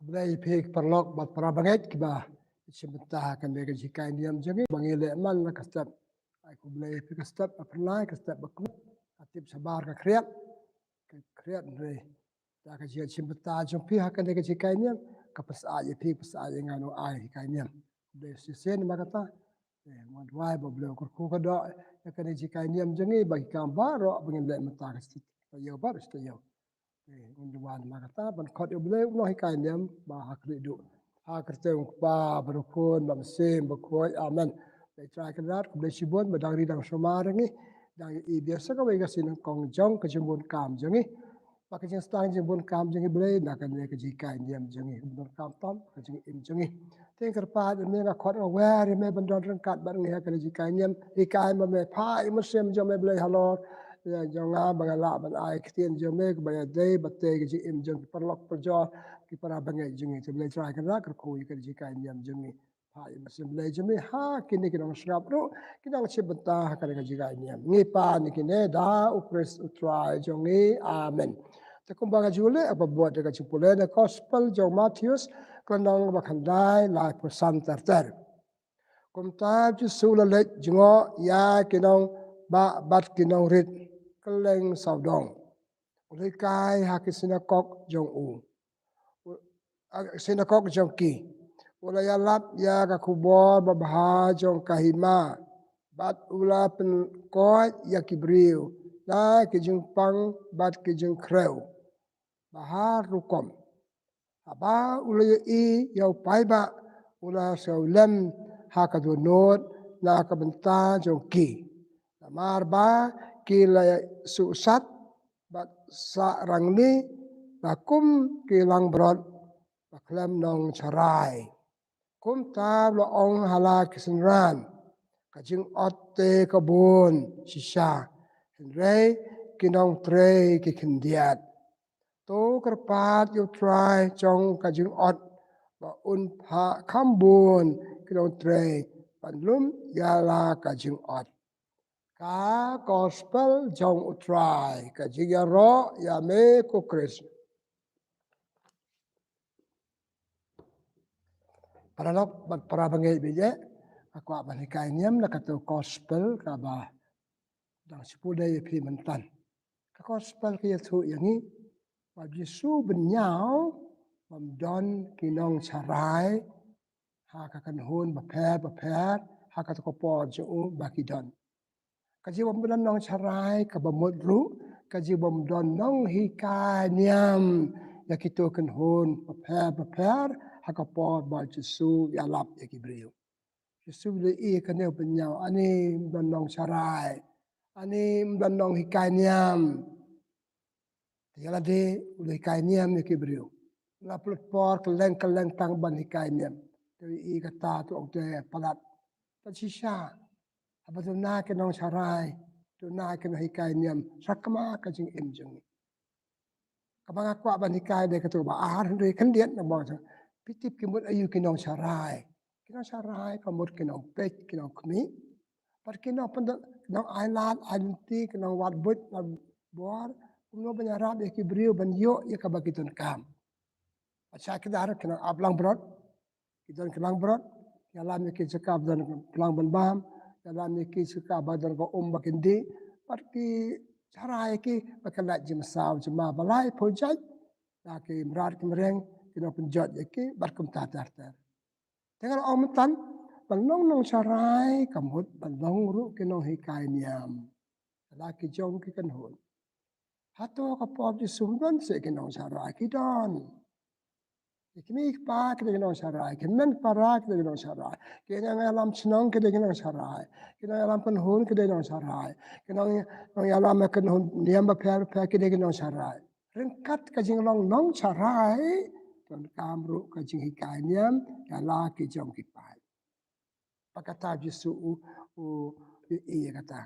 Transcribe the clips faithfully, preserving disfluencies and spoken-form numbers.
Khublei phi ki paralok bad para bangeit kiba shim bynta ha kane ka jinghikai niam jong ngi ba ngi leh man la ka step. Ai khublei phi ka step ba pyrlai, ka step ba kut, ka tip shabar ka khriat, ka khriat hynrei da ka jingshim bynta jong phi ha kane ka jinghikai niam ka pynsaid ïa phi, pynsaid ïa nga, nong ai hikai niam. Khublei shisien namar kata. Eh, ngan duwai ba U Blei u kyrkhu ka doh ïa kane ka jinghikai niam jong ngi, ba ki kam baroh ba ngin leh mynta ka shi taïew baroh shi taïew. Eh, ngan duwai namar kata, ban khot ïa U Blei u nonghikai niam ba ha khlieh duh. Ha ka kyrteng u Kpa bad u Khun bad u Mynsiem Bakhuid. Amen. Blei Trai Kynrad, khublei shibun ba dang ri dang sumar ngi, dang ïohi biang sa kawei ka sien nyngkong jong ka jingbun kam jong ngi. Ba ka jingsdang jingbun kam jong ngi Blei na kane ka jinghikai niam jong ngi, ka bun kam tam ka jingim jong ngi. Te nga kyrpad ïa me, nga khot nga wer ïa me ban don ryngkat bad ngi ha kane ka jinghikai niam. Hikai ma me, phah ïa u Mynsiem jong me Blei halor ïa jong nga ba nga lah ban ai ktien jong me ba ïadei bad te ka jingim jong ki paralok parajor, ki para bangeit jong ngi. Te Blei Trai Kynrad, kyrkhu ïa kane ka jinghikai niam jong ngi. Phah ïa u Mynsiem Blei jong me ha kine ki nongsngap ruh, ki nongshim bynta ha kane ka jinghikai niam. Ngi pan ïa kine da U Khrist U Trai jong ngi. Amen. Te kumba nga ju leh, ba bud da ka jingpule na Gospel jong u Mathaios, ka lynnong ba khyndai, laiphew san ter ter. Kumta U Jisu u la leit jngoh ïa ki nongbah bad ki nongrit kylleng sawdong, u la hikai ha ki synagog jong u. U, a, synagog jong ki. U la ïalap ïa ka khubor babha jong ka hima bad u la pynkoit ïa ki briew na ki jingpang bad ki jingkhrew ba har rukom. Haba u la ïohi ïa u paidbah, u la siew lem ha ka dohnud na ka bynta jong ki. Namar ba ki la suhsat bad sah rangli, la kum ki langbrot ba khlem nongsharai. Kumta u la ong ha la ki synran, ka jingot te ka bun shisha, hynrei ki nongtrei ki khyndiat. To kyrpad ïa U Trai jong ka jingot ba un phah kham bun ki nongtrei ban lum ïa la ka jingot. Ka Gospel jong U Trai. Ka jingïaroh ïa me ko Khrist. Paralok bad para bangeit, bad ïa nga kwah ban hikai niam na kato ka Gospel kaba dang shu pule ïa phi mynta. Ka Gospel ka ïathuh ïa ngi ba U Jisu u bynñiaw bym don ki nongsharai ha ka kynhun bapher bapher ha kato ka por jong u ba ki don. Ka jingbym don nongsharai kaba mut ruh ka jingbym don nonghikai niam ïa kito ki kynhun bapher bapher ha ka por ba U Jisu u ïalap ïa ki briew. U Jisu u la ïohi ïa kane, u bynñiaw, ani ym don nongsharai, ani ym don nonghikai niam. Te ïa lade u la hikai niam ïa ki briew. La pynlut por kylleng kylleng tang ban hikai niam. Te u ïohi kata, te u ong te palat, tang shisha. Haba duna ki nongsharai, duna ki nonghikai niam, sakma ka jingim jong ngi. Kaba nga kwah ban hikai dei kato kaba ar, hynrei khyndiat na bang jong. Phi tip ki mut aïu ki nongsharai? Ki nongsharai ka mut ki nongpeit, ki nongkhmih, bad ki nongpyndon, ki nongailad ailynti, ki nongwad buit wad bor. Kumno ban ïarap ïa ki briew ban ïoh ïa kaba ki donkam. Bad sha kdar ki nongap langbrot, ki don ki langbrot, ki ïalam ïa ki jaka ba don plang ban bam, ki ïalam ïa ki jaka ba don ka um ba kin dih, bad ki sharai ïa ki ba kin lait jingmynsaw jingma ba laiphew jait da ki mrad ki mreng, ki nongpynjot ïa ki, bad kumta ter ter. Te nga la ong mynta, ban long nongsharai ka mut ban long ruh ki nonghikai niam ïa la ki jong ki kynhun. Hato ka por U Jisu ym don seh ki nongsharai? Ki don. Ki kmie ki kpa ki dei ki nongsharai, ki hynmen ki para ki dei ki nongsharai, ki nongïalam shnong ki dei ki nongsharai, ki nongïalam kynhun ki dei ki nongsharai, ki nong, nongïalam kynhun niam bapher bapher ki dei ki nongsharai. Ryngkat ka jinglong nongsharai, donkam ruh ka jinghikai niam ïa la ki jong ki paid. Ba kata U Jisu u, u, u ïohi ïa kata.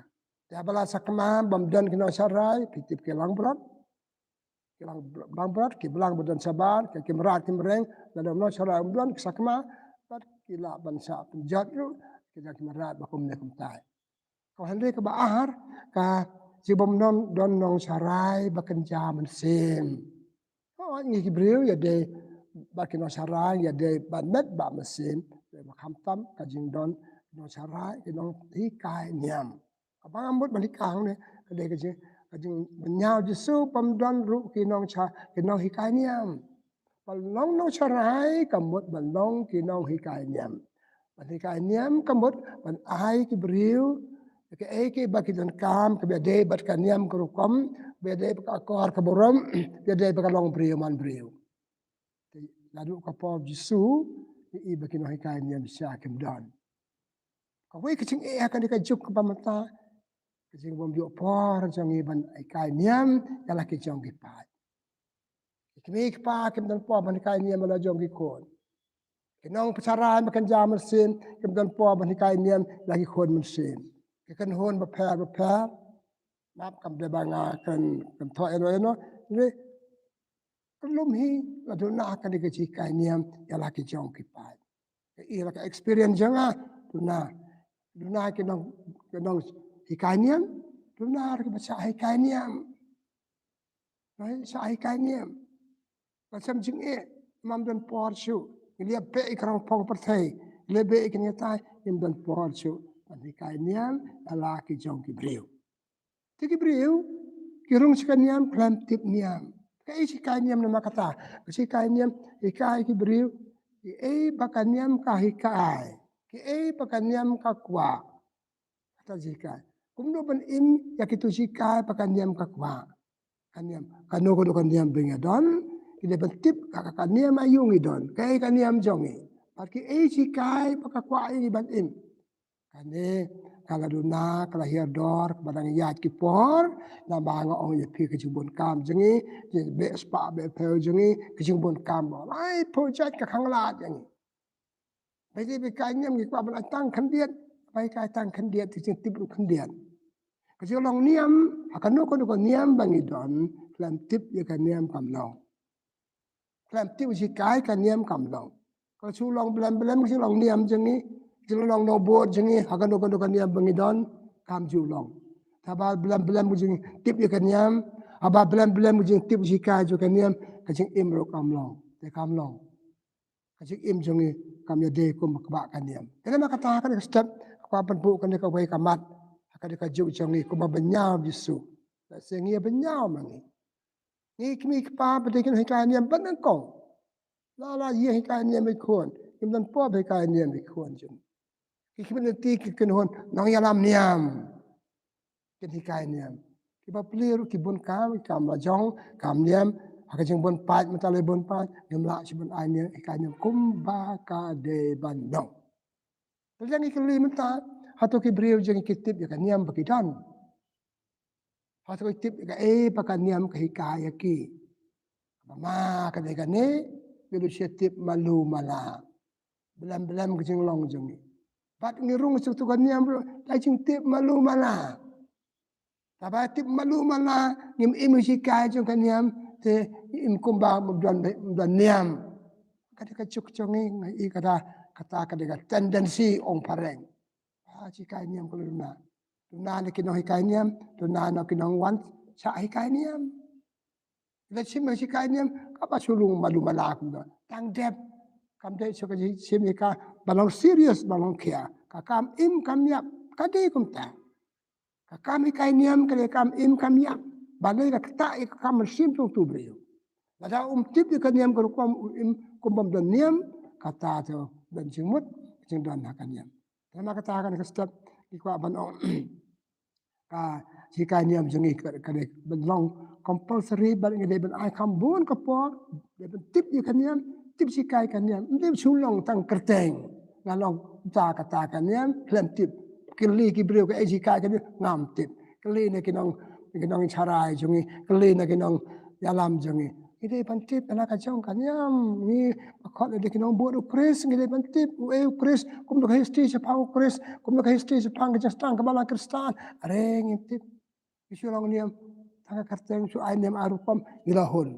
Te haba la sakma bym don ki nongsharai, phi tip ki langbrot. Ki lang, langbrot, ki blang ba don shabar, ki, ki mrad ki mreng, lada u nongsharai um don, ki sakma, bad ki lah ban shah pynjot ruh ki, ki mrad ba kumne kumtai. Kaba hynrei kaba ar, ka jingbym don, don nongsharai ba kynja mynsiem. Hooid, ngi ki briew ïadei bad ki nongsharai ïadei bad met bad mynsiem, bad khamtam ka jingdon ki nongsharai, ki nonghikai niam. Kaba nga mut ban hikai hangne ka dei ka jing, ka jingpynïaw Jisu ba ym don ruh ki nongsha, ki nonghikai niam. Ban long nongsharai ka mut ban long ki nonghikai niam. Ban hikai niam ka mut ban ai ki briew kaei kaei ba ki donkam, kaba ïadei bad ka niam ka rukom, kaba ïadei bad ka akor ka burom, kaba ïadei bad ka long briew man briew. Te naduh ka por Jisu, ngi i ba ki nonghikai niam shisha kim don. Kawei ka jingeh ha kane ka juk kaba mynta, ka jingbym ïoh por jong ngi ban hikai niam ïa la ki jong ki paid. Ki kmie ki kpa kim don por ban hikai niam ïa la jong ki khun. Ki nongpynshai ba kynja mynsiem kim don por ban hikai niam ïa la ki khun mynsiem. Ki kynhun bapher bapher, map kam dei ba nga kren, kren thoh ïano ïano. Hynrei ka lum hi, la duna kane ka jinghikai niam ïa la ki jong ki paid. Ka i la ka experience jong nga, duna, duna ki nong, ki nonghikai niam, duna ruh kiba shah hikai niam. Ngi shah hikai niam. Ka shem jingeh, ym don por shuh. Ngi leh beh ïa ka rong pong pyrthei, leh beh ïa kane katai, ym don por shuh ban hikai niam ïa la ki jong ki briew. Te ki briew ki rung sha ka niam khlem tip niam. Kaei jinghikai niam namar kata? Ka jinghikai niam hikai ki briew kiei ba ka niam ka hikai, kiei ba ka niam ka kwah. Kata jinghikai. Kumno ban im ïa kito jinghikai ba ka niam ka kwah? Ka niam, kano kano ka niam ba ngi don, ki dei ban tip ka, ka, ka niam aïu ngi don, kaei ka niam jong ngi, bad kiei jinghikai ba ka kwah ïa ngi ban im. Kane ka la duna, ka la hiar dor, kaba dang ïaid ki por, naba nga ong ïa phi ka jingbun kam jong ngi, jingbeh spah beh phew jong ngi, ka jingbun kam ba laiphew jait ka khanglad jong ngi. Ba ïa ba hikai niam ngi kwah ban ai tang khyndiat, ba hikai tang khyndiat, te jingtip ruh khyndiat. Ka jinglong niam ha kano kano ka niam ba ngi don, khlem tip ïa ka niam kam long. Khlem tip jinghikai ka niam kam long. Ka shu long blem blem ka jinglong niam jong ngi, ka jinglong nongbud jong ngi ha kano kano ka niam ba ngi don, kam ju long. Te haba blem blem ka jingtip ïa ka niam, haba blem blem ka jingtip jinghikai jong ka niam, ka jingim ruh kam long. Te kam long. Ka jingim jong ngi kam ïadei kum kaba ka niam. Te namar kata ha kane ka step, ka kwah ban buh kane kawei ka mat ha kane ka juk jong ngi, kumba ban ñiew Jisu. Lehse ngi ïa ban ñiew ma ngi. Ngi kmie kpa ba dei kin hikai niam ban nyngkong. La la ïa hikai niam ïa ki khun, kim don por ba hikai niam ïa ki khun jong ngi. Ki khmih lynti ki kynhun nongïalam niam, kin hikai niam. Kiba plie ruh ki bun kam, ki kam la jong, kam niam. Ha ka jingbun paid, mynta la bun paid, ngim lah shuh ban ai niam, hikai niam kumba ka dei ban long. Te ïa ngi kylli mynta, hato ki briew jong ngi ki tip ïa ka niam ba ki don? Hato ki tip ïa kaei ba ka niam ka hikai ïa ki? Kaba ma ka dei kane, ngi lut sha tip malu mala. Blem blem ka jinglong jong ngi. Bad ngi rung sha tu ka niam ruh da jingtip malu mala. Te ba tip malu mala, ngim im ïa ka jinghikai jong ka niam, te ngim, kumba ym don, ym don niam. Ka dei ka juk jong ngi, nga i kata, kata ka dei ka tendency, ong phareng. Ah, jinghikai niam ka la duna. Duna na ki nonghikai niam, duna na ki nongwan shah hikai niam. Lada shim ïa ka jinghikai niam kaba shu rung malu mala kumta, tang dep. Kam dei shu ka jingshim ïa kaba long serious, ba long khia. Ka kam im kam ïap ka dei kumta. Ka kam hikai niam ka dei kam im kam ïap. Balei? Ka ktah ïa ka kam mynsiem jong utu u briew. Lada um tip ïa ka niam ka rukom, um im kumba ym don niam, kata te don jingmut jingdon ha ka niam. Te namar kata ha kane ka step ngi kwah ban ong, ka jinghikai niam jong ngi ka, ka dei ban long compulsory, bad ngi dei ban ai kham bun ka por, dei ban tip ïa ka niam, tip jinghikai ka niam. Ym dei shu long tang kyrteng, nga long uta kata ka niam, khlem tip. Kylli ki briew kaei jinghikai ka niam, ngam tip. Kylli na ki nong, ki nongsharai jong ngi, kylli na ki nongïalam jong ngi. Ngi dei ban tip ïa la ka jong ka niam. Ngi ba khot ïa ki nongbud u Khrist, ngi dei ban tip uei u Khrist, kumno ka history shaphang u Khrist, kumno ka history shaphang ka jingstad kaba la Khristan. Are ngim tip. Ngi shu long niam tang ka kyrteng, shu ai niam ar rukom, ngi la hun.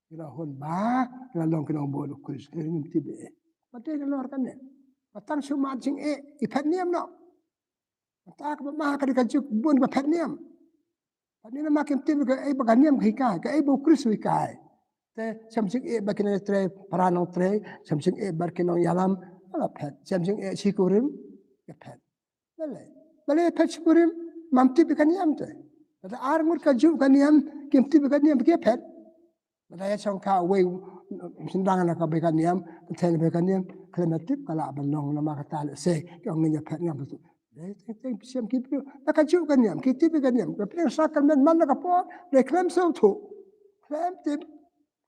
Ngi la hun ba ngi la long ki nongbud u Khrist. Are ngim tip eh. Ba dei nalor kane. Ba tang shu mad jingeh, i phet niam noh. Mynta kaba ma ka dei ka juk bun ba phet niam. Phet niam namar kim tip kaei ba ka niam ka hikai, kaei ba u Khrist u hikai. Te shem jingeh bad ki nongtrei para nongtrei, shem jingeh bad ki nongïalam, la phet. Shem jingeh shi kurim, ïa phet. Balei? Balei phet shi kurim? Mam tip ïa ka niam te. Lada ar ngut ka juh ka niam, kim tip ïa ka niam, ki phet. Lada ïa shong ka wei, shynrang na ka bei ka niam, ka thei bei ka niam, khlem tip ka lah ban long namar kata lehse, ki ong ngin ïa phet ngam tu. Dei teng teng pyrshah ki briew, na ka juh ka niam, ki tip ïa ka niam, ka pyrshah ka men man na ka por, dei khlem sngewthuh. Khlem tip.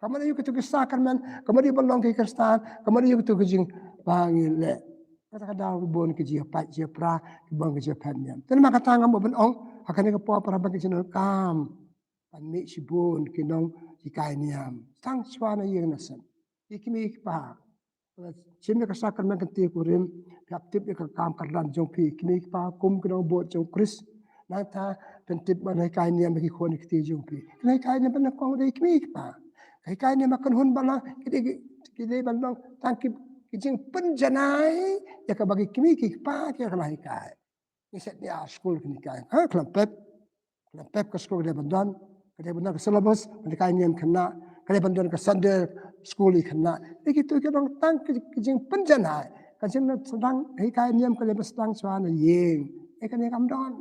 Ka mut ïa kito ki sakramen, ka mut ïa ban long ki Khristan, ka mut ïa kito ki jingpang ïa leh. Kata ka daw bun ki jingpait jingpra, bun ki jingpait niam. Te namar kata ngam ban ong, ha kane ka por para bangeit jong ngi kam. Ban mih shibun ki nonghikai niam. Tang shwa na ïing na sem. Ki kmie ki kpa. Shim ïa ka sakramen kynti kurim, phi hap tip ïa ka kam ka ran jong phi, kmie ki kpa kum ki nongbud jong Khrist. Nangta phin tip ban hikai niam ïa ki khun ki kti jong phi. Kane hikai niam ban kong dei kmie ki kpa. Hikai niam ba kynhun ba lang, ki dei, ki dei ban long tang ki, ki jingpynjanai ïa kaba ki kmie ki kpa ki la hikai. Ngi set nia skul kine kai. Ha, khlem pep. Khlem pep ka skul ka dei ban don. Ka dei ban don ka syllabus, ban hikai niam khynnah. Ka dei ban don ka Sunday school i khynnah. Dei kitu ki long tang ki, ki jingpynjanai. Ka jingpynjanai hikai niam ka dei ban sdang shwa na ïing. Ei kane kam don.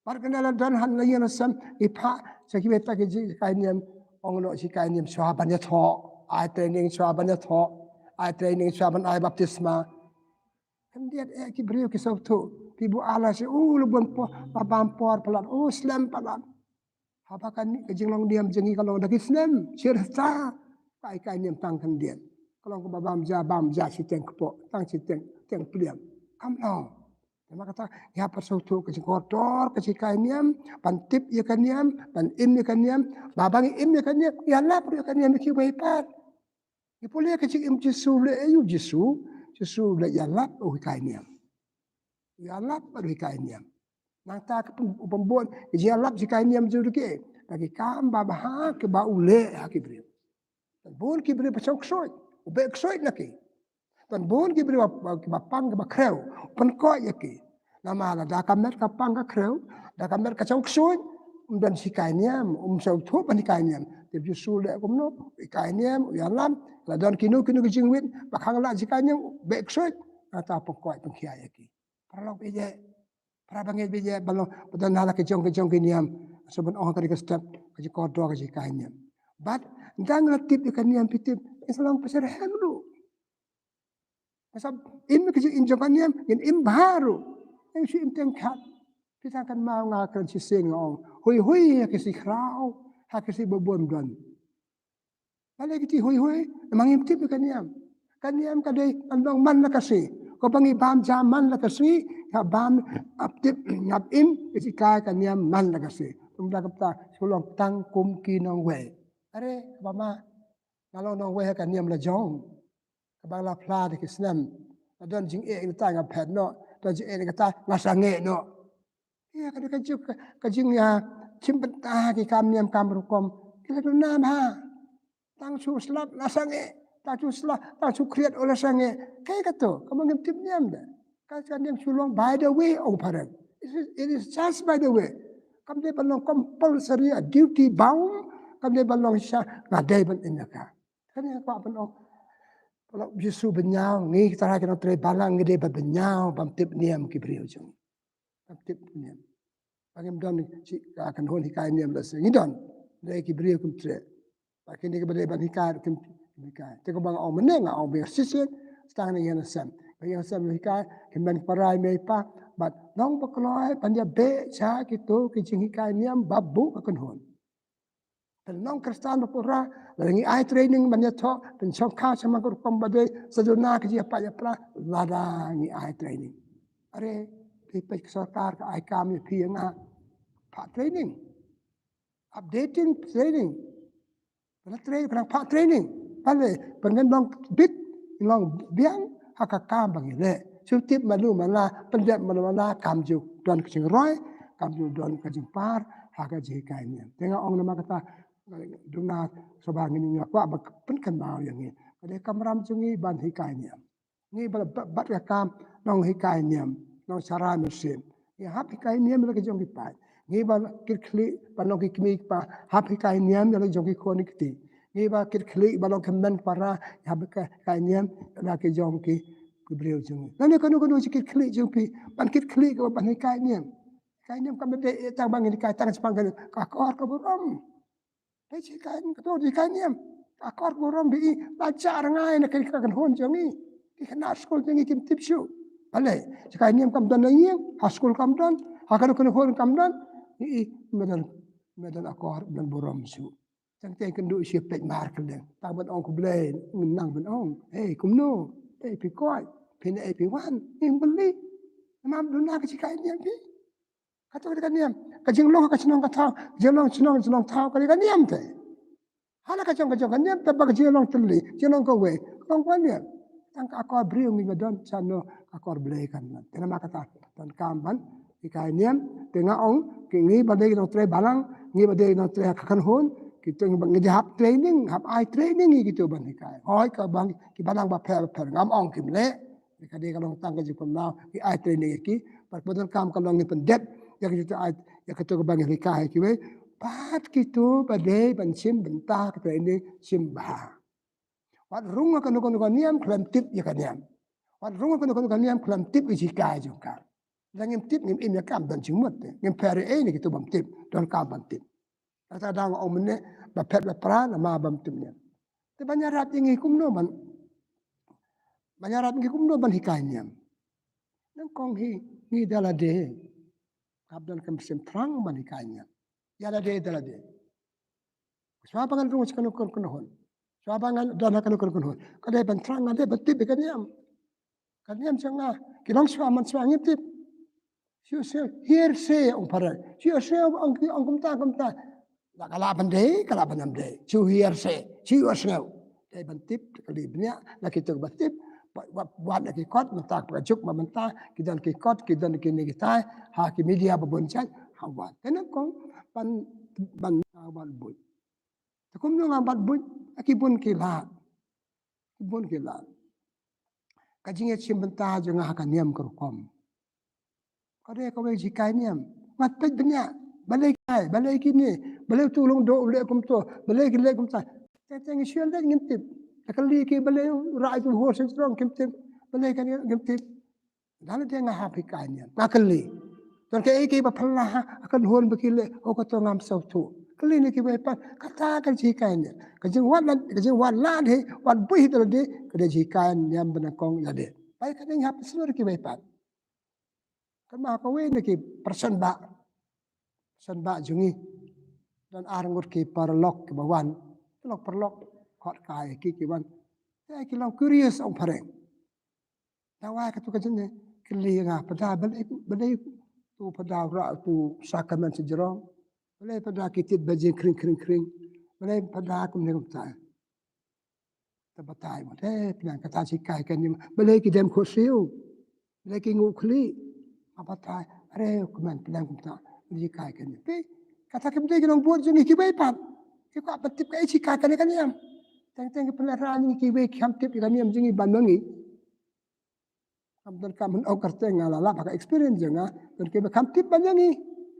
Bad kane la don ha na ïing na sem, i phah, sha kiwei pat ki jinghikai niam, ong noh hikai niam shwa ban ïathoh. Ai training shwa ban ïathoh. Ai training shwa ban ai baptisma. Khyndiat eh ki briew ki sngewthuh. Ki buh ala sha u la bun por, la bam por palat, u slem palat. Haba kane ka jinglong niam jong ngi ka long da ki snem, shirta. Ka hikai niam tang khyndiat. Ka long kaba bam ja, bam ja shiteng kpoh, tang shiteng, teng pliam. Kam long. Namar kata, ïa pyrshah sngewthuh ka jingkordor ka jinghikai niam, ban tip ïa ka niam, ban im ïa ka niam, ba ban im ïa ka niam, ïa lap ruh ïa ka niam ïa kiwei pat. Ngi pule ka jingim Jisu leh, eh, u Jisu, Jisu leh ïalap u hikai niam. Ïalap u hikai niam. Nangta ka pyn-, u pynbun, ka jingïalap hikai niam jong u dei ki, da ki kam babha kiba u leh ha ki briew. Don bun ki briew ba shong ksuid, u beh ksuid na ki. Don bun ki briew ba, ba, ba pang kiba khrew, u pynkoit ïa ki. Namar lada ka met ka pang ka khrew, da ka met ka shong ksuid, um don hikai niam, um sngewthuh ban hikai niam. Te Jisu leh kumno, hikai niam, u ïalam, la don kino kino ki jingwit, ba khang la hikai niam, beh ksuid, nangta pynkoit pynkhia ïa ki. Para lok beh jeh, para bangeit beh jeh, ba long, ba don na la ki jong ki jong ki niam, sa ban ong ka dei ka step, ka jingkordor ka jinghikai niam. Bad, dang la tip ïa ka niam phi tip, ngi sa long pyrshah hem ruh. Masa im ka jingim jong ka niam, ngin im bha ruh. Ngin shu im teng khat. Phi tang kynmaw nga kren shisien nga ong. Hui hui ha ki shi khraw, ha ki shi babun don. Balei ki ti hui hui, namar ngim tip ïa ka niam. Ka niam ka dei ban long man la ka sngi. Ko ba ngi bam ja man la ka sngi, ka bam ap tip ngap im, ka jinghikai ka niam man la ka sngi. Kumta kumta, shu long tang kum ki nongwei. Are, ba ma, nga long nongwei ha ka niam la jong. Kaba la phla da ki snem. La don jingeh kata nga phet noh, don jingeh kata nga sangeh noh. Ïa, ka dei ka juk, ka, ka jing ïa, shim bynta ki kam niam kam rukom. Ki la duna bha. Tang shu slap la sangeh. Tang shu slap, tang shu khriat u la sangeh. Kaei kato, ka ma ngim tip niam de. Ka, ka niam shu long by the way, ong phareng. It is, it is just by the way. Kam dei ban long compulsory, a duty bound. Kam dei ban long sha, nga dei ban im ïa ka. Kane ka kwah ban ong. Paralok Jisu ban ñiew, ngi ki trai ki nongtrei balang ngi dei ban ñiew, ban tip niam ki briew jong ngi. Ban tip niam. Ba ngim don shi, ah, kynhun hikai niam la se. Ngi don. Dei ki briew kim treh. Ba kine kiba dei ban hikai kim, kim hikai. Te kaba nga ong mynne nga ong ba ïa shisien. Sdang na ïing na sem. Ba ïing na sem hikai. Kim don para mei pa. Bad nong ba kloi ban ïa beh sha kito ki jinghikai niam ba buh ka kynhun. Pynlong Khristan ba pura, lada ngi ai training ban ïathoh, pynshongkha sha man ka rukom ba dei, sa duna ka jingïapait ïapra, lada ngi ai training. Are, phi peit ka sorkar ka ai kam ïa phi ïa nga. Phah training. Updating training. Pynlong training, pynlong phah training. Pale, pynlong bit, pynlong biang, ha ka kam ba ngi leh. Shu tip malu mala, pyndep malu mala, kam ju don ka jingroi, kam ju don ka jingpar, ha ka jinghikai niam. Te nga ong namar kata, duna saba ngi nga kwah ba pynkynmaw ïa ngi. Ka dei kamram jong ngi ban hikai niam. Ngi ba la bat, bat ka kam nonghikai niam, nongshakri mynsiem. Ngi hap hikai niam ïa la ki jong ki paid. Ngi ba kit khlieh, ba nong ki kmie ki kpa, hap hikai niam ïa la ki jong ki khun ki kti. Ngi ba kit khlieh ba long kmen para, ïa ba ka, ka niam, la ki jong ki, ki briew jong ngi. Lane kano kano shi kit khlieh jong phi, ban kit khlieh ka ban hikai niam. Hikai niam kam dei tang ba ngi hikai tang shaphang ka, ka akor ka burom. Dei hikai, ka to hikai niam. Ka akor ka burom dei, la jah rangai na ka, ka kynhun jong ngi. Ki khynnah skul jong ngi kim tip shuh. Balei, hikai niam kam don na ïing, ha skul kam don, ha kano kano kynhun kam don. I, i, me don, me don akor, me don burom shuh. Tang te kynduh shi peit mar kylleng. Tang ban ong khublei, ngin nang ban ong. Hei, kumno? Hei, phi koit. Phi na ei phi wan. Ngim kylli. Namar duna ka hikai niam phi. Kato ka niam. Ka jinglong ka shnong ka thaw. Jinglong shnong, shnong thaw ka, ka niam te. Hala ka jong ka jong ka niam te ba ka jinglong tylli. Jinglong kawei. Ka long ka niam. Tang ka akor briew ngi ba don, shano ka akor Blei kan don. Te namar kata, donkam ban hikai niam, te nga ong, ki ngi ba dei nongtrei balang, ngi ba dei nongtrei ka kynhun, ki to ngi ba ngi hap training, hap ai training ïa kito ban hikai. Hooid ka bang, ki balang bapher bapher, ngam ong kim leh, ka dei ka long tang ka jingpynpaw, ki ai training ïa ki, bad ba donkam ka long ngin pyndep ïa kito ai, ïa kito ba ngi hikai ïa kiwei, bad kito ba dei ban shim bynta ka training shim bha. Wat rung ha kano kano ka niam khlem tip ïa ka niam. Wat rung ha kano kano ka niam khlem tip ïa ka jong ka. Lada ngim tip ngim im ïa ka, ym don jingmut te. Ngim pher ei na kito bym tip, donkam ban tip. Kata dang ong mynne ba phet ba pra namar bym tip niam. Te ban ïarap ïa ngi kumno ban, ban ïarap ïa ngi kumno ban hikai niam. Nyngkong hi ngi da lade. Hap don ka mynsiem thrang ban hikai niam. Ïa lade da lade. Shuwa ba ngan rung sha kano kano kynhun. Shuwa ba ngan don ha kano kano kynhun. Ka dei ban thrang, ka dei ban tip ïa ka niam. Ka niam jong nga. Ki long shuwa man shuwa ngim tip. Shu shu hearsay ong phareng. Shu shu ong ki ong kumta kumta. La ka lah ban dei, ka lah ban ym dei. Shu hearsay. Shu sngew. Dei ban tip, ka dei bniah, la ki tuk ba tip. Wat, wat, wat la ki kot, mynta ka juk ba mynta, ki don ki kot, ki don ki ne ki tai, ha ki media ba bun jait, ha wat. Te nyngkong, ban, ban, ah, wat buit. Te kumno nga bat buit, ha ki bun ki lad. Ki bun ki lad. Ka jingïashim bynta jong nga ha ka niam ka rukom. Ka dei kawei jinghikai niam. Nga peit bniah. Balei kai, balei kine, balei tu long doh u leh kumto, balei ki leh kumta. Te te ngi shu leh ngim tip. Te kylli ki balei u rai tu hor sha jrong kim tip. Balei kane ngim tip. Dang te nga hap hikai niam. Nga kylli. Don kaei kaei ba phylla ha ka kynhun ba ki leh, o kato ngam sngewthuh. Kylli na kiwei pat. Kata ka jinghikai niam. Ka jingwad lad, ka jingwad lad hi, wad buit hi da lade, ka dei jinghikai niam ba nyngkong lade. Bai ka dei hap sngewthuh kiwei pat. Kynmaw kawei na ki pyrshah ba. Pyrshah ba jong ngi. Don ar ngut ki paralok kiba wan. Ki long paralok, khot kai ki ki wan. Te ki long curious ong phareng. Dawai katu ka jingkylli nga, pada balei, balei tu pada ra tu sakramen sha jrong. Balei pada ki tit ba jingkhring khring khring. Balei pada kumne kumta. Te batai mo, te pynang kata jinghikai ka niam. Balei ki dem khuid siew. Balei ki nguh khlieh. Nga batai, are kmen pynang kumta. Jinghikai ka niam. Te kata ki balei ki nongbud jong ngi kiwei pat. Ki kwah ban tip kaei jinghikai kane ka niam. Teng teng ki pynlehrain ngi kiwei ki kham tip ïa ka niam jong ngi ban ma ngi. Kam don kam, ong kyrteng nga la lap ha ka experience jong nga, don kiba kham tip ban ïa ngi.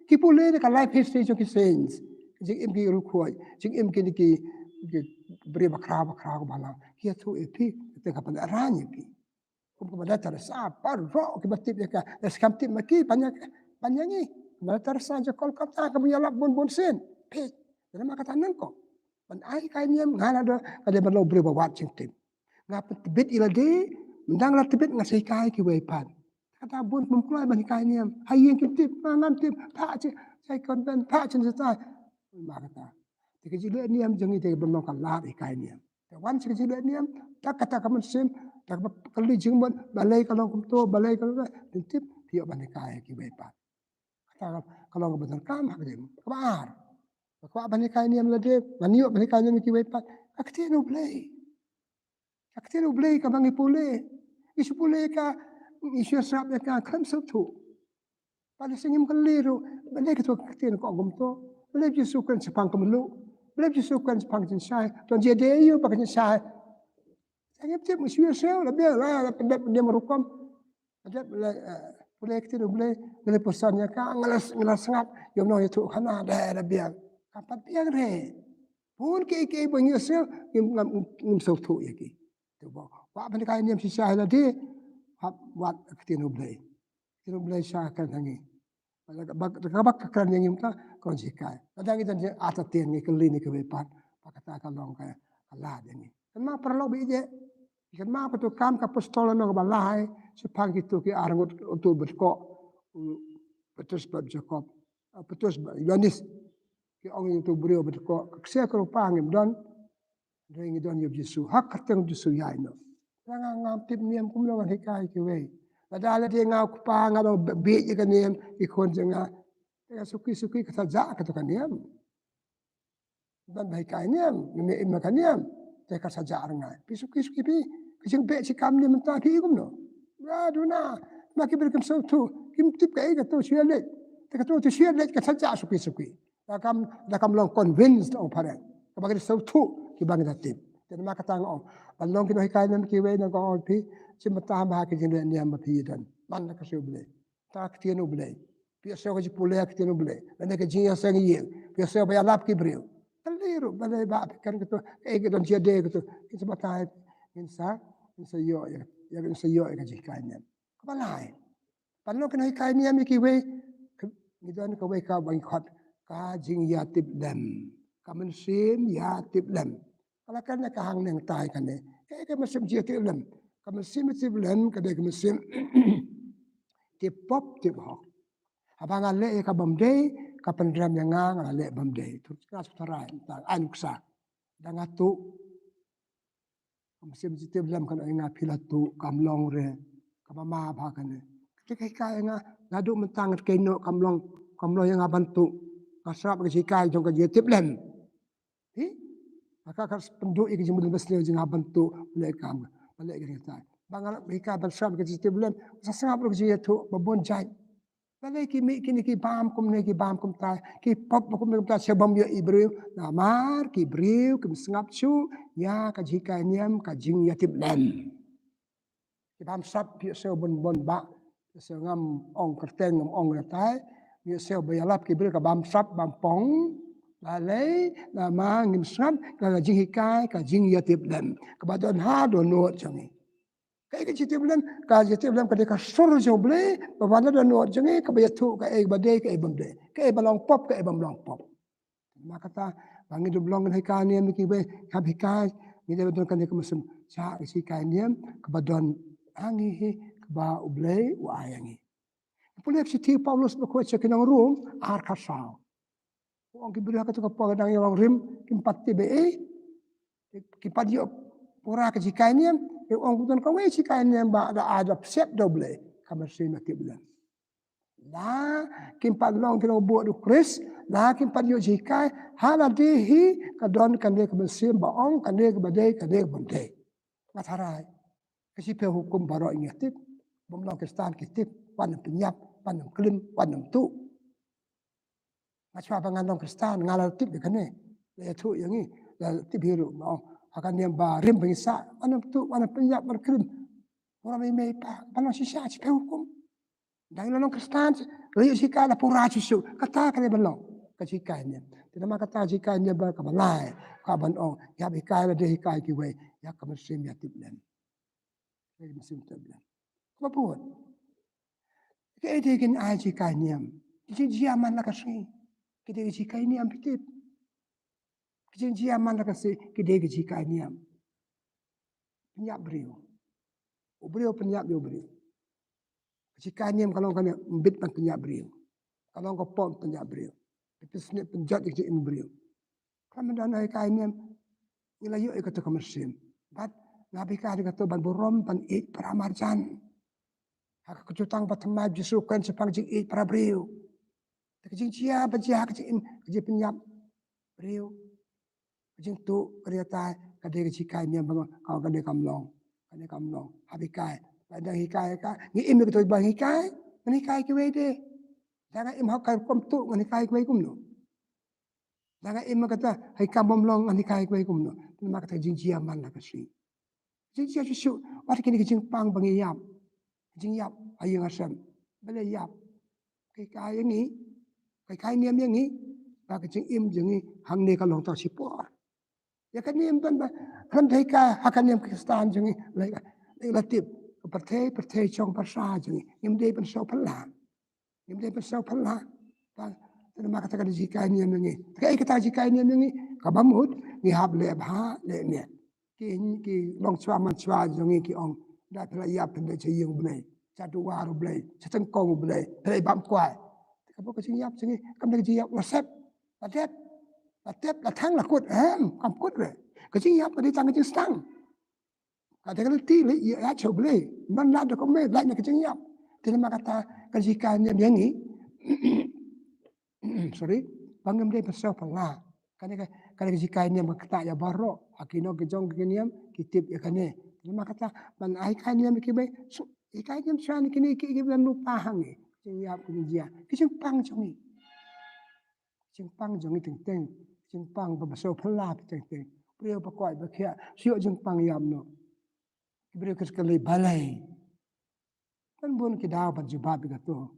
Ki pule da ka life history jong ki saints. Jingim ki riewkhuid, jingim ki, ki, ki briew bakhraw bakhraw ba lang. Ki ïathuh ïa phi, te ka pynlehrain ïa phi. Kum ka Mother Teresa, baroh kiba tip ïa ka, da kham tip ma ki ban ïa, ban ïa ngi. Mother Teresa jong Kolkata kaba ïalap bun bun sien. Phi, namar kata nyngkong. Ban ai hikai niam nga la da, ka dei ban long briew ba wad jingtip. Nga pyntbit ïa lade, mynta nga la tbit nga sa hikai kiwei pat. Kata bun pynkloi ban hikai niam. Ha ïing kim tip, nga ngam tip, phah sha, sha convent, phah sha stai. Ba kata. Te ka jingleh niam jong ngi te ka ban long ka lad hikai niam. Te wan sha ka jingleh niam, da kata ka mynsiem, da kaba kylli jingmut, balei ka long kumto, balei ka long, tip, phi ïoh ban hikai kiwei pat. Kata ka long kaba donkam ha ka jingim. Kaba ar. Ba kwah ban hikai niam lade, ngan ïoh ban hikai niam kiwei pat. Ka ktien U Blei. Ka ktien U Blei kaba ngi pule. Ngi shu pule ka, ngi shu sngap ïa ka, khlem sngewthuh. Balei sngewthuh kylli ruh, balei kato ka ktien ka ong kumto. Balei Jisu kren shaphang ka mluh. Balei Jisu kren shaphang ka jingshai. Don jingïadei aïu bad ka jingshai. Sngewthuh tip ngi shu ïa sngewthuh la biang la, la pyndep niam rukom. Dep la, eh, pule ktien U Blei, nga la pyrshang ïa ka, nga la, nga la sngap, ïa u nongïathuhkhana, da, da biang. Kam pat biang re. Bun ki, ki ba ngi sngewthuh, ngim, ngim, ngim sngewthuh ïa ki. Te ba, ba ban hikai niam shisha ïa lade, hap wad ka ktien U Blei. Ktien U Blei shisha ka kren ha ngi. Ba ka, ba ka, ba ka kren ïa ngi mynta, ka long jinghikai. Lada ngi don jingïa-entertain, ngi kylli ne kiwei pat, ba kata ka long ka, ka lad ïa ngi. Kynmaw paralok ba ïeit, kynmaw kato ka kam ka apostol lynnong ba lai, shaphang kito ki arngut uto ba dkoh, u Petrus bad Jakob, u Petrus bad Ïoannis. Ki ong ïa uto u briew ba dkoh, ka ksiar ka rupa ngim don, hynrei ngi don ïa u Jisu. Ha ka kyrteng u Jisu ïaid noh. Nga, nga, ngam tip niam kumno ngan hikai ïa kiwei. Lada lade nga u kpa nga dang bieit ïa ka niam, ki khun jong nga. Te ka suki suki ka sa jah kato ka niam. Ban ba hikai niam, ngim im ïa ka niam. Te ka sa jah ar ngai. Phi suki suki phi. Ka jingbeh shi kam niam mynta phi i kumno. Ba duna. Ma ki briew kim sngewthuh. Kim tip kaei kato shu ïaleit. Te kato shu ïaleit ka sa jah suki suki. Da kam, da kam long convinced ong phareng. Kaba ngi da sngewthuh kiba ngi da tip. Te namar kata nga ong, ban long ki nonghikai niam kiwei, nga ong phi, shim bynta ba ha ka jingleh niam ba phi don, man la ka shu Blei. Ta ka ktien U Blei. Phi ïohsngew ka jingpule ka ktien U Blei, lane ka jingïaseng ïing. Phi ïohsngew ba ïalap ki briew. Kali ruh balei ba phi kren kato, eh, ka don jingïadei kato. Ngin sa batai, ngin sa, ngin sa ïoh ïa, ïa, ngin sa ïoh ïa ka jinghikai niam. Kaba lai. Ban long ki nonghikai niam ïa kiwei, ngi don kawei kaba ngi khot ka jingïatiplem. Ka mynsiem ïatiplem. Ka la kane ka hangne, nga tai kane. Kaei ka mynsiem jingïatiplem? Ka mynsiem ïatiplem ka dei ka mynsiem tip pop tip hok. Haba nga leh ïa ka bym dei, ka pynrem ïa nga, nga la leh bym dei. Tu ka sutharai tang ai nuksa. Da nga tuh, ka mynsiem jingïatiplem kan ong ïa nga, phi la tuh, kam long re. Kaba ma bha kane. Kata ka hikai ïa nga, naduh mynta nga kynnoh, kam long, kam long ïa nga ban tuh. Nga sngap ka jinghikai jong ka jingïatiplem. Hi? Ka, ka pynduh ïa ka jingmut basniew jong nga ban tuh, leh kam, ban leh ka jinghikai. Ba nga la hikai ban sngap ka jingïatiplem, sa sngap ruh ka jingïathuh ba bun jait. Balei ki mih kine ki bam kumne ki bam kumta, ki pop kumne kumta, sha bym ïohi briew. Namar ki briew kim sngap shuh ïa ka jinghikai niam ka jingïatiplem. Ki bamsap, phi ïohsngew bun bun bah, phi ïohsngew, ngam ong kyrteng, ngam ong ïa tai, phi ïohsngew ba ïalap ki briew ka bamsap bam pong. Balei? Namar ngim sngap ïa ka jinghikai ka jingïatiplem kaba don ha dohnud jong ngi. Kaei ka jingïatiplem? Ka jingïatiplem ka dei ka sur jong U Blei, ba wan na dohnud jong ngi, kaba ïathuh kaei ba dei, kaei bym dei, kaei ba long pop, kaei bym long pop. Namar kata, ba ngi dep long ngan hikai niam ïa kiwei, hap hikai, ngi dei ba don kane ka mynsiem, sha ka jinghikai niam kaba don ha ngi hi, kaba U Blei u ai ïa ngi. Pule shithi u Paulus ba khuid sha ki nong Rom ar khatsaw. U ong ki briew ha kato ka por ka dang ïalong rim, kim pat tip ei ei. Kim pat ïoh pura ka jinghikai niam, u ong, don kawei jinghikai niam ba da ai da pynshep da U Blei, ka mynsiem ïatiplem. La kim pat long ki nongbuh u Khrist, la kim pat ïoh jinghikai, ha lade hi ka don kane ka mynsiem ba ong kane kaba dei, kane kaba ym dei. Nga tharai ka jingpynhukum baroh ngi tip, bym long Khristan ki tip, wat nym pynïap, wat nym klim, wat nym tuh. Nga shuwa ba ngan long Khristan, nga la tip ïa kane. La ïathuh ïa ngi, la tip hi ruh, nga ong, ha ka niam barim ba ngi sah, wat nym tuh, wat nym pynïap, wat nym klim. Burom ïa i mei i pa, ban long shisha jingpynhukum. Dang la long Khristan, la ïoh jinghikai, la pura shuh shuh. Kata ka dei ban long ka jinghikai niam. Te namar kata jinghikai niam ba kaba lai, ka ban ong, ïa ba hikai lade, hikai kiwei ïa ka mynsiem ïatiplem. Ka mynsiem ïatiplem. Kaba bud. Kaei de kin ai jinghikai niam? Ki jingjia man la ka sngi ki dei ka jinghikai niam, phi tip. Ki jingjia man la ka sngi ki dei ka jinghikai niam. Pynïap briew. U briew pynïap ïa u briew. Ka jinghikai niam ka long kane, ym bit ban pynïap briew. Ka long ka pop pynïap briew. Pynjot ïa ka jingim briew. Khlem da nonghikai niam, ngi la ïoh ïa kato ka mynsiem. Bad nga ba hikai kato ban burom, ban ïeit para marjan. Ha ka jutang ba thymmai U Jisu u kren shaphang jingïeit para briew. Te ka jingjia ba jia ha ka jingim, ka jingpynïap briew, ka jingtuh, ka dei kata, ka dei ka jinghikai niam ba nga ong kane kam long, kane kam long. Hap hikai. Ba dang hikai ka, ngi im ïa kato ba hikai, ngan hikai kiwei de. Da nga im ha ka rukom tuh, ngan hikai kiwei kumno? Da nga im ha kata, ha ki kam bym long, ngan hikai kiwei kumno? Namar kata jingjia man la ka sngi. Jingjia shuh shuh, wat kine ki jingpang ba ngi ïap. Jingïap ha ïing ha sem. Balei ïap? Ka hikai ïa ngi, ka hikai niam ïa ngi ba ka jingim jong ngi hangne ka long tang shipor. Ïa kane ym don ba, khlem da hikai ha ka niam Khristan jong ngi, la, la tip, pyrthei, pyrthei shong pyrsa jong ngi, ngim dei ban sngewphylla. Ngim dei ban sngewphylla. Te namar kata ka dei jinghikai niam ïa ngi. Te kaei kata jinghikai niam ïa ngi? Kaba mut ngi hap leh bha leh miat. Ki, ki longshuwa manshuwa jong ngi ki ong, da phi la ïap phin leit sha ïing U Blei, sha duwar U Blei, sha tyngkong U Blei, phi la bam kwai. Te kaba ka jingïap jong ngi kam dei ka jingïap la sep, la dep, la tep, la thang, la kut, em, kam kut re. Ka jingïap ka dei tang ka jingstang. Ka dei ka lynti leit ïa, ïa sha U Blei. Ban lad da kumne, lait na ka jingïap. Te namar kata ka jinghikai niam ïa ngi. Sorry, ba ngim dei ban sngewphylla. Kane ka, kane ka jinghikai niam ka ktah ïa baroh. Ha ki nongkyndong ki niam ki tip ïa kane. Namar kata ban ai hikai niam ïa kiwei, so, hikai niam shuwa na kine ki, ki ban lypa ha ngi. Jingïap, ki jingjia, ki jingpang jong ngi. Jingpang jong ngi teng teng. Jingpang ba sngewphylla teng teng. Briew ba koit ba khiah shu ïoh jingpang ïam noh. Ki briew ki kylli balei. Kan bun ki daw ban jubab ïa kato.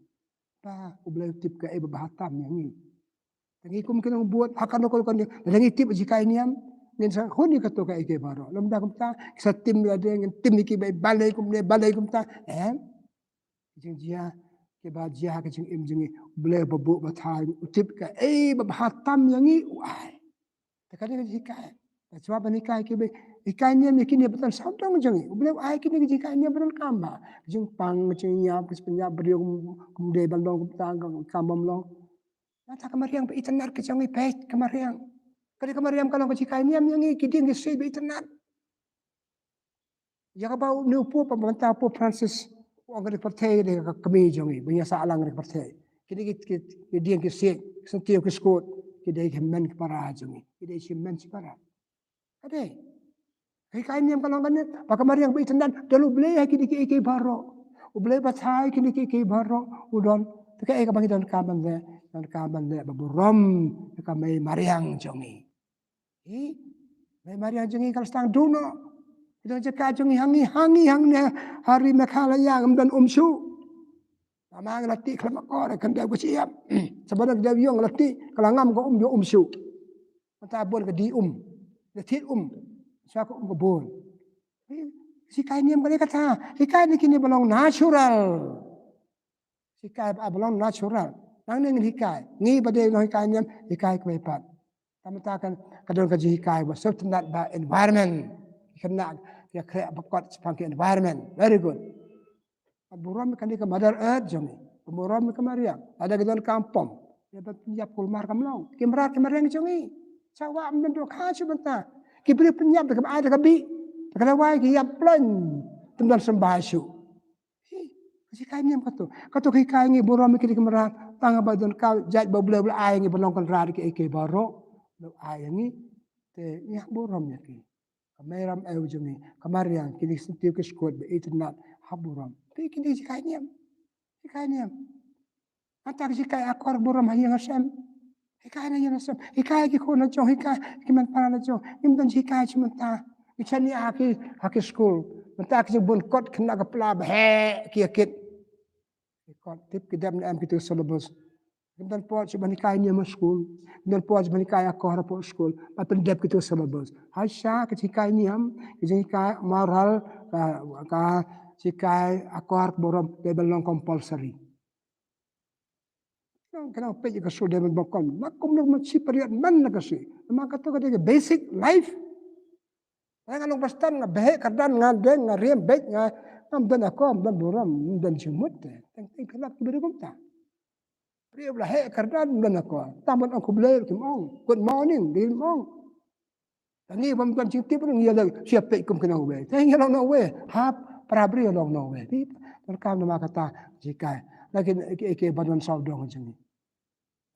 Ba U Blei u tip kaei ba bha tam ïa ngi. Te ngi kum ki nongbud ha kano kano kano, lada ngi tip jinghikai niam, ngin sa hun ïa kato kaei kaei baroh. Lymda kumta ki sa tim lade, ngin tim ïa ki ba balei kumne, balei kumta. Em? Ki jingjia kiba jia ha ka jingim jong ngi, U Blei ba buh ba thaiñ u tip kaei ba bha tam ïa ngi u ai. Te kane ka jinghikai. Te shuwa ban hikai kiba hikai niam ïa kine ba don sawdong jong ngi, U Blei u ai kine ka jinghikai niam ba donkam bha. Ka jingpang, ka jingïap, ka jingpynïap briew kum, kum dei ban long, kumta kam bym long. Nangta ka mariang ba itynnad ka jong ngi, peit ka mariang. Ka dei ka mariang ka long ka jinghikai niam ïa ngi, ki dieng ki siej ba itynnad. Ïa kaba une u Pope, mynta u Pope Francis u ong ka dei ka pyrthei, ka dei ka kmie jong ngi, ba ngi ïa sah lang ka dei ka pyrthei. Kine ki, ki, ki dieng ki siej, ki syntiew ki skud, ki dei ki hynmen ki para jong ngi, ki dei ki hynmen ki para. Ka dei. Ka hikai niam ka long kane, ba ka mariang ba itynnad, don U Blei ha kine kiei kiei baroh. U Blei ba thaiñ kine kiei kiei baroh u don. Te kaei kaba ngi donkam ban leh, donkam ban leh ba burom ïa ka mei mariang jong ngi. Hi, mei mariang jong ngi ka la sdang duh noh. Ki don jaka jong ngi hangne, hangne, hangne ha ri Meghalaya ngam don um shuh. Namar nga la tih khlem akor, kan dei ka shyiap. Sha ba dang dei ïong nga la tih, ka la ngam ka um, ïoh um shuh. Mynta bun ka dih um. La thied um. Sha ka um ka bun. Hi, hikai niam ka dei kata. Hikai na kine ba long natural. Hikai ba, ba long natural. Nangne ngin hikai. Ngi ba dei nonghikai niam, hikai kiwei pat. Te mynta kan, ka don ka jinghikai ba sngewtynnad ba environment. Khynnah ïa khreh ba kot shaphang ki environment. Very good. Ba burom ïa kane ka Mother Earth jong ngi. Ba burom ïa ka mariang. Lada ki donkam pom, ïa ban pynïap kulmar kam long. Ki mrad ki mariang jong ngi. Sha wah ym don dohkha shuh mynta. Ki briew pynïap da kaba ai da ka bih, da ka dawai, ki ïap ploiñ. Ym don symbai shuh. Hi, ka jinghikai niam kato. Kato ka hikai ngi burom ïa kine ki mrad. Tang ba donkam jait ba U Blei u la ai ngi ba long kynrad kiei kiei baroh. U la ai ïa ngi. Te ngi hap burom ïa ki. Ka mei ram ew jong ngi, ka mariang, kine ki syntiew ki skud ba itynnad, hap burom. Te kine ki jinghikai niam. Hikai niam. Mynta ki jinghikai akor burom ha ïing ha sem. Hikai na ïing ha sem. Hikai ki khun la jong, hikai ki hynmen para la jong. Ngim don jinghikai shuh mynta. Ngi shaniah ha ki, ha ki skul. Mynta ki jingbun kot khynnah ka pla ba heh ki ïa kit. Ki kot tip ki dep ne em kito ki syllabus. Kim don por shuh ban hikai niam ha skul. Kim don por shuh ban hikai akor hapoh skul. Ba pyndep kito ki syllabus. Haisha ka jinghikai niam, ka jinghikai moral, ka, ka jinghikai akor burom, dei ban long compulsory. Nang kena peit ïa ka sur dei ban bokon. Ma kum nang ma shi period man la ka shi. Ma kato ka dei ka basic life. Nga long ba stan, nga beh kyrdan, nga deng, nga riem beit, nga, ngam don akor, ngam don burom, ngam don jingmut te. Teng teng phi lap ki briew kumta. Briew ba la heh kyrdan, ngam don akor. Tang ban ong khublei kim ong. Good morning kim ong. Te ngi bym don jingtip ngi ïa leh shu peit kum ki nongwei. Te ngi long nongwei. Hap para briew long nongwei. Phi donkam namar kata jinghikai. Lada ki, ki, ki ba don sawdong jong ngi.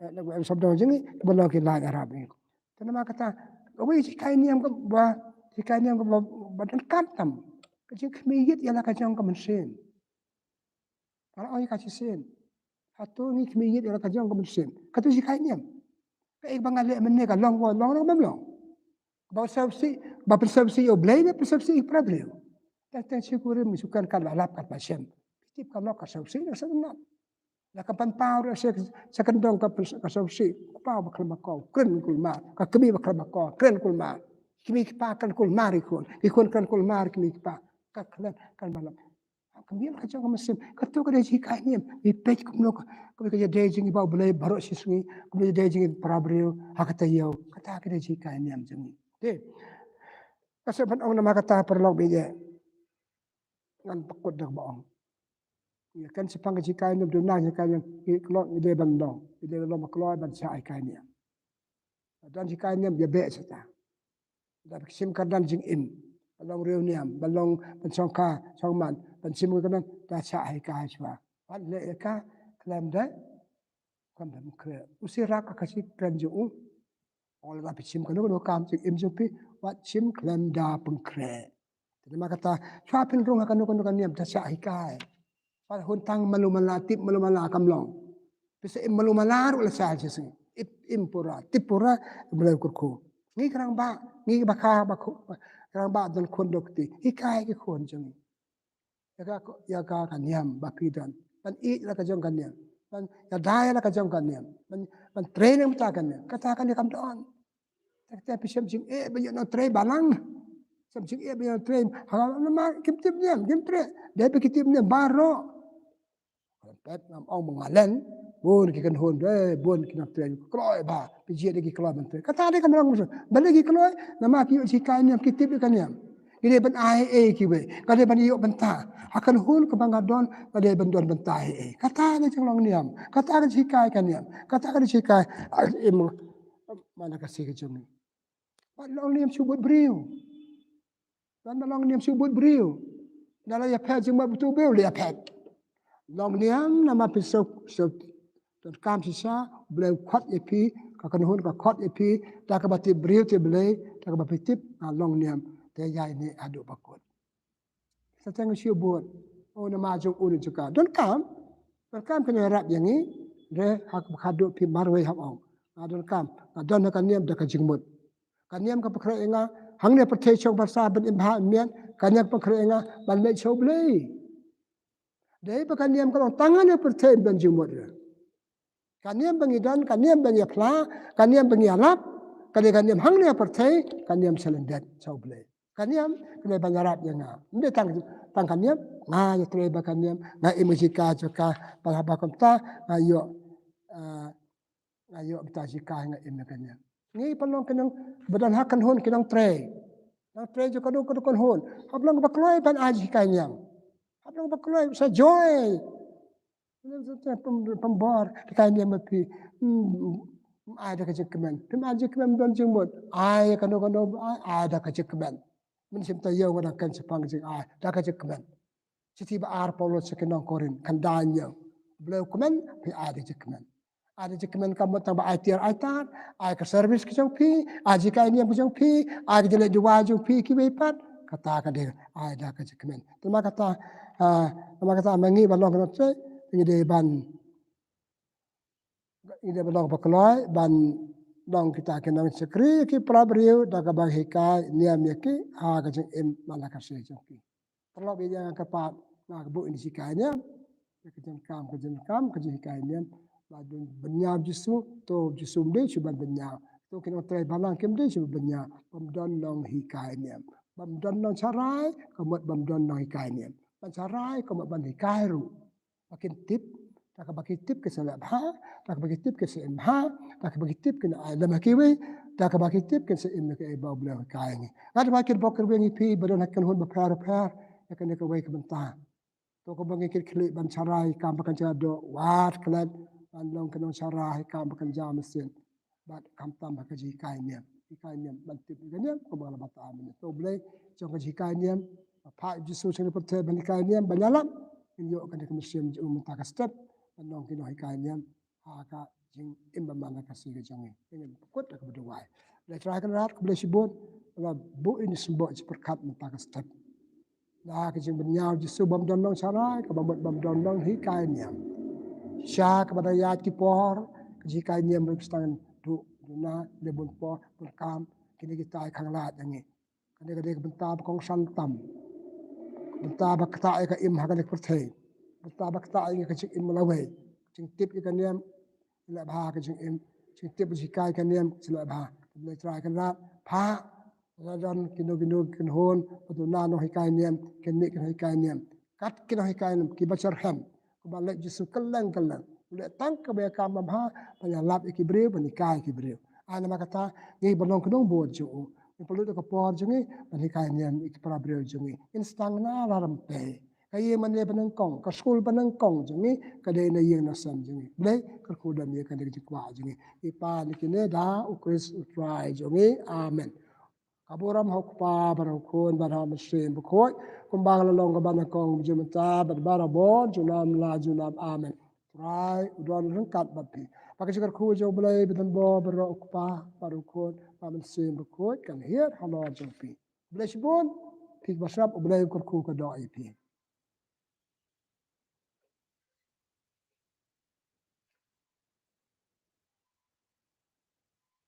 Eh, na ka em sawdong jong ngi, ba long ki lad Arab ngi. Te namar kata, kawei jinghikai niam kaba, jinghikai niam kaba, ba donkam tam. Ka jingkhmih ïit ïa la ka jong ka mynsiem. Ba la ong ïa ka shisien. Hato ngi khmih ïit ïa la ka jong ka mynsiem. Kato jinghikai niam. Kaei ba nga leh mynne ka long, long, long, long, long. Ba sngewsih, ba pynsngewsih ïa U Blei ne pynsngewsih ïa para briew. Teng teng shi kurim ngi shu kren katba lap katba shem. Phi tip ka lok ka sngewsih ne ka sngewtynnad. La ka pynpaw ruh sha, sha kyndong ka pyn-, ka sngewsih. Ka paw ba khlem akor, kren kulmar. Ka kmie ba khlem akor, kren kulmar. Ki kmie ki kpa kan kulmar ki khun, ki khun kan kulmar ki kmie ki kpa. Ka khlem kan balam. Ka miet ka jong ka mynsiem, kato ka dei jinghikai niam. Ngi peit kumno ka, ka dei jinghikai ba U Blei baroh shi sngi, kumno dei jinghikai para briew ha ka taïew. Kata ka dei jinghikai niam jong ngi. Te ka shu ban ong namar kata paralok baieit. Ngan pynkut da kaba ong. Ïa kan shaphang ka jinghikai niam, duna jinghikai niam, ngi kloi, ngi dei ban long, ngi dei ban long ba kloi ban shah hikai niam. Don jinghikai niam ïa beh shata. Da ba shim kyrdan jingim, ban long riewniam, ban long, ban shongkha shongman, ban shim kyrdan, da shah hikai shuwa. Wat leh ïa ka khlem da, khlem da pynkhreh. U Sirak ha ka shi kren jong u, ong lada phi shim kano kano ka kam jingim jong phi, wat shim khlem da pynkhreh. Te namar kata, shuwa phin rung ha kano kano ka niam, da shah hikai. Pat hun tang malu mala, tip malu mala kam long. Phi sa im malu mala ruh la shah shisngi. Ip im pura, tip pura, Blei kyrkhu. Ngi ki rangbah, ngi ba kha ba khu, ki rangbah don khun don kti. Hikai ki khun jong ngi ïa ka, ïa ka, ka niam ba phi don. Ban ïeit la ka jong ka niam. Ban ïada ïa la ka jong ka niam. Ban, ban trei na ka bynta ka niam. Kata ka niam kam don. Te, te phi shem jingeh ba ïoh nongtrei balang. Shem jingeh ba ïoh nongtrei. Ha, namar kim tip niam, kim trei. Dei ba ki tip niam baroh. Pep ngam ong ba nga len. Bun ki kynhun, eh, bun ki nongtrei. Kloi ba, phi jied ïa ki kloi ban trei. Kata dei ka mrong mrong. Balei ki kloi, namar ki ïoh jinghikai niam, ki tip ïa ka niam. Ki dei ban ai ei ei kiwei. Ka dei ban ïoh bynta. Ha ka kynhun kaba nga don, ka dei ban don bynta ei ei. Kata ka jinglong niam. Kata ka jinghikai ka niam. Kata ka jinghikai. Ai, em, mana ka si ka jong ngi. Wat long niam shu bud briew. Wat long niam shu bud briew. Da la ïapher jingmut bad utu u briew, la ïapher. Long niam namar phi shu, shu donkam shisha, Blei u khot ïa phi, ka kynhun ka khot ïa phi, da kaba tip briew tip Blei, da kaba phi tip, nga long niam, te ïa ine haduh ba kut. Sa teng shu bud, o namar jong u ne jong ka. Donkam, donkam phin ïarap ïa ngi, re ha kaba khatduh phi marwei hap ong. Nga donkam, nga don ha ka niam da ka jingmut. Ka niam ka pynkhreh ïa nga, hangne pyrthei shong basa ban im bha im miat, ka niam ka pynkhreh ïa nga, ban leit sha U Blei. Dei ba ka niam ka long tang hangne pyrthei ban jingmut re. Ka niam ba ngi don, ka niam ba ngi ïa phla, ka niam ba ngi ïa lap, ka dei ka niam hangne pyrthei, ka niam sha lyndet sha U Blei. Ka niam ka dei ban ïarap ïa nga. Ym dei tang, tang ka niam, nga ïatrei bad ka niam, nga im ka jinghikai jong ka, bad haba kumta, nga ïoh, ah, nga ïoh bynta jinghikai nga im ïa ka niam. Ngi pat long ki nong, ba don ha kynhun ki nongtrei. Nongtrei jong kano kano kynhun. Hap long ba kloi ban ai jinghikai niam. Hap long ba kloi sa joi. Pynbor, hikai niam ma phi. Hmm, ai da ka jingkmen. Phim ai jingkmen don jingmut. Ai kano kano, ai, ai da ka jingkmen. Mynsiem taïew nga da kan shaphang jing ai da ka jingkmen. Shithi ba ar Paulus sha ki nong Korinth, khyndai hynñiew. Blei u kmen, phi ai da jingkmen. Ai da jingkmen kam mut tang ba ai tiar ai tar, ai ka service ka jong phi, ai jinghikai niam ka jong phi, ai ka jingleh duwai jong phi kiwei pat. Kata ka dei ai da ka jingkmen. Te namar kata, ah, namar kata ma ngi ba long ki nongtrei, ngi dei ban, ngi dei ban long ba kloi, ban long kita ki nongshakri ki para briew, da kaba hikai niam ïa ki ha ka jingim man la ka sngi jong ki. Paralok baieit, ïa nga kyrpad, nga ka buh ïa ka jinghikai niam. Ïa ka jingkam, ka jingkam, ka jinghikai niam. Ba don bynñiaw Jisu, to Jisu ym dei shu ban bynñiaw. To ki nongtrei balang kim dei shu ban bynñiaw. Bym don nonghikai niam. Bym don nongsharai, ka mut bym don nonghikai niam. Ban sharai, ka mut ban hikai ruh. Ba kin tip, da kaba ki tip kin sa leh bha, da kaba ki tip kin sa im bha, da kaba ki tip kin ai lem ha kiwei, da kaba ki tip kin sa im ïa kaei ba U Blei u hikai ngi. Nga da ba kin bok kin weng ïa phi ba don ha kynhun bapher bapher, ïa kane kawei ka bynta. To kaba ngi kit khlieh ban sharai kam ba kan jia doh, wat klet ban long ki nongsharai kam ba kan jia mynsiem. Bad khamtam ha ka jinghikai niam. Hikai niam ban tip ïa ka niam kumba la batai mynne. To Blei jong ka jinghikai niam. Ba phah Jisu sha kane ka pyrthei ban hikai niam, ban ïalap. Ngin ïoh kane ka mynsiem jong u mynta ka step. Ban long ki nonghikai niam ha ka jingim ba man la ka sngi ka jong ngi. Ngin pynkut da kaba duwai. Blei Trai Kynrad, khublei shibun. Ba la buh ïa ngi symboh jingpyrkhat mynta ka step. Na ka jingbynñiaw Jisu bym don nongsharai, kaba mut bym don nonghikai niam. Sha kaba da ïaid ki por, ka jinghikai niam ruh ka sdang duh, duna, leh bun por, bun kam, kine kita ki khanglad ïa ngi. Kane ka dei ka bynta ba kongsan tam. Bynta ba ktah ïa ka im ha kane ka pyrthei. Bynta ba ktah ïa ka jingim lawei. Jingtip ïa ka niam, leh bha ka jingim. Jingtip jinghikai ka niam, leh bha. Blei Trai Kynrad, phah La don kino kino ki kynhun, ba duna nonghikai niam, kin mih ki nonghikai niam. Kat ki nonghikai niam, kiba shyrkhei. Kumba leh Jisu kylleng kylleng. U leh tang kaba ïa ka bymman, ban ïalap ïa ki briew, ban hikai ïa ki briew. Ai namar kata, ngi ban long ki nongbud jong u. Ngi pynlut ïa ka por jong ngi, ban hikai niam ïa ki para briew jong ngi. Ngin sdang na la rympei. Ka ïing mane ba nyngkong, ka skul ba nyngkong jong ngi, ka dei na ïing na sem jong ngi. Blei, kyrkhu don ïa kane ka jingkwah jong ngi. Ngi pan ïa kine da, u Khrist u Trai jong ngi. Amen. Ka burom ha u Kpa bad ha u Khun bad ha u Mynsiem Bakhuid, kumba ka la long kaba nyngkong, mynta bad barabor, junom la junom. Amen. Trai u don ryngkat bad phi. Ba ka jingkyrkhu jong u Blei ba donbor baroh, u Kpa bad u Khun bad u Mynsiem Bakhuid, kan hiar halor jong phi. Blei shibun, phi kiba sngap, u Blei u kyrkhu ka doh ïa phi.